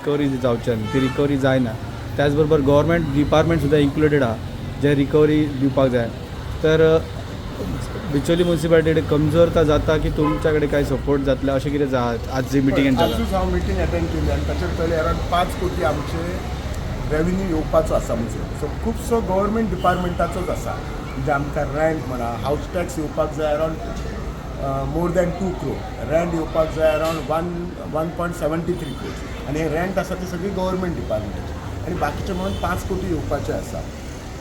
Recovery जावची आनी ती रिकवरी जायना. त्याच बरोबर गव्हर्मेंट डिपार्टमेंट सुद्दां इन्क्लुडेड आहा जे रिकवरी दिवपाक जाय. तर बिचोली म्युन्सिपालिटी कमजोरता जाता की तुमच्या कडेन काय सपोर्ट जातले, अशें कितें जा आज जे मिटिंगेन जाला? आजूच हांव मिटींग अटेंड केली आनी ताचेर कळ्ळें, अरावंड 5 कोटी आमचे रेवेन्यू येवपाचो आसा. म्हणजे सो खुबसो गव्हर्मेंट डिपार्टमेंटाचोच आसा. म्हणजे आमकां रेंट म्हणा, हावस टॅक्स येवपाक जाय around more than 2 crore, rent येवपाक जाय around 1.73 crore. आनी हे रेंट आसा ते सगळी गव्हर्मेंट डिपार्टमेंटाचे आनी बाकीचे म्हणून 5 कोटी येवपाचे आसा.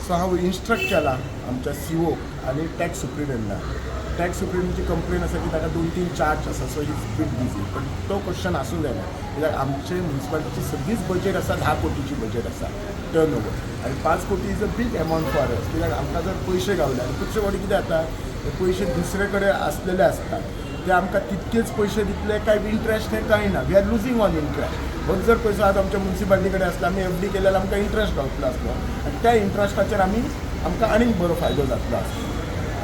सो हांव इन्स्ट्रक्ट केला आमच्या सीओ आनी टॅक्स सुप्रिटेंडंटाक. टॅक्स सुप्रिटेंडंटची कंप्लेन आसा की ताका दोन तीन चार्ज आसा, so is bit busy. पण तो क्वेश्चन आसूं जायना, कित्याक आमचे म्युन्सिपालिटीची सगळीच बजेट आसा, 10 कोटीची बजेट आसा टर्न ओवर आनी 5 कोटी is a big amount for us. कित्याक आमकां जर पयशे गावले आनी खुबशे फावटी कितें जाता, ते पयशे दुसरे कडेन आसलेले आसतात, ते आमकां तितकेच पयशे दितले काय इंट्रस्ट हें कळना. We are losing on interest. होच जर पयसो आज आमच्या म्युन्सिपालिटी कडेन आसलो, आमी एफडी केल्यार आमकां इंट्रस्ट गावतलो आसलो आनी त्या इंट्रस्टाचेर आमी आमकां आनीक बरो फायदो जातलो आसलो.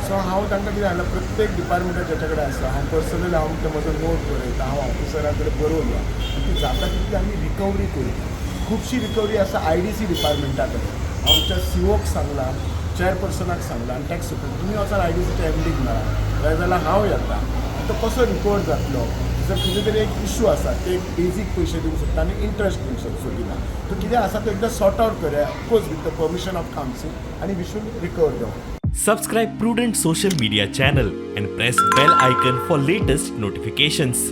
सो हांव तांकां कितें सांगलां, प्रत्येक डिपार्टमेंटाक ज्याच्या कडेन आसा, हांव पर्सनली हांव ते म्हजो नोट बरयता, हांव ऑफिसरा कडेन बरोवया आनी ती जाता तितली आमी रिकवरी करूया. खुबशी रिकवरी आसा आयडीसी डिपार्टमेंटा कडेन. हांव आमच्या सीओक सांगलां, चॅरपर्सनाक सांगलां आनी टॅक्स सुप्रिटेंडंट, तुमी वचान आयडीसीच्या एमडीक मेळा, जाय जाल्यार हांव येता. तो कसो रिकवर जातलो, जर कितें तरी एक इशू आसा, ते एक बेजीक पयशे दिवंक शकता आनी इंट्रस्ट दिवंक सोदिना, तो कितें आसा तो एकदां सॉर्ट आवट करया, of course with the permission of council, आनी we should recover them. Subscribe Prudent Social Media channel and press bell icon for latest notifications.